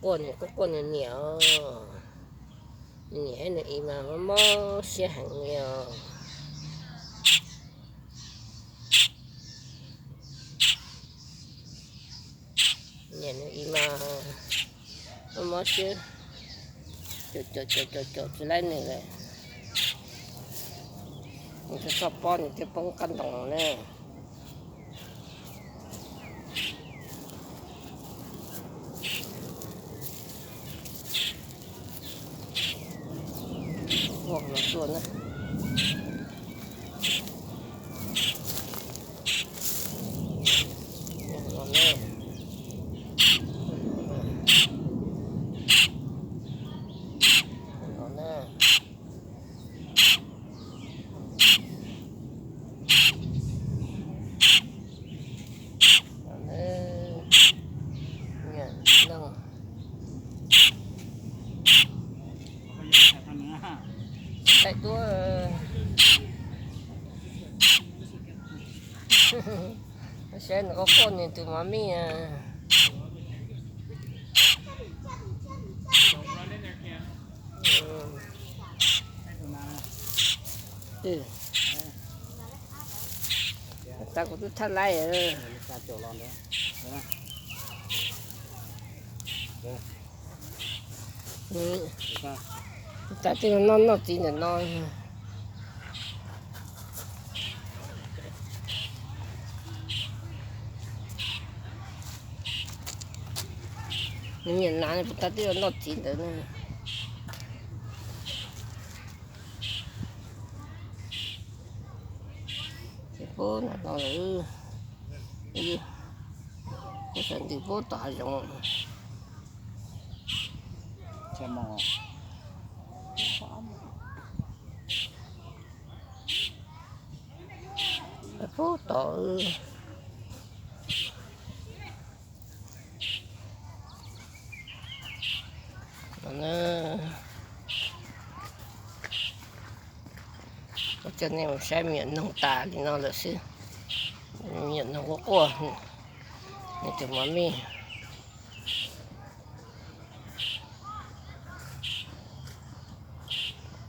Quaj nws quaj quaj nws niam, nws niam thiab nws i mas mob mob siab heev li os. Niam nws i mas mob mob siab, caum caum caum caum caum tsis laib nws lawm. Nws tsis txhob pob nws thiaj poob qab ntoos na. Ua los tuaj na. Los na. Los na. Los na. Nyiam no. Daim duab. Saib nws quaj quaj nws tus mov mij. Tag kuv twb thaj laib. Tag twb noj noj txiv ntawm no. Nws nyiam nas, puas tag twb noj txiv ntawd na. Ces pub no lawm, kuv sawv ntws pub tom hav zoov. Pub tom Coj nej mus saib me nyuam noog tas li no lawm xwb. Me nyuam noog quaj quaj, nws tus mov mij.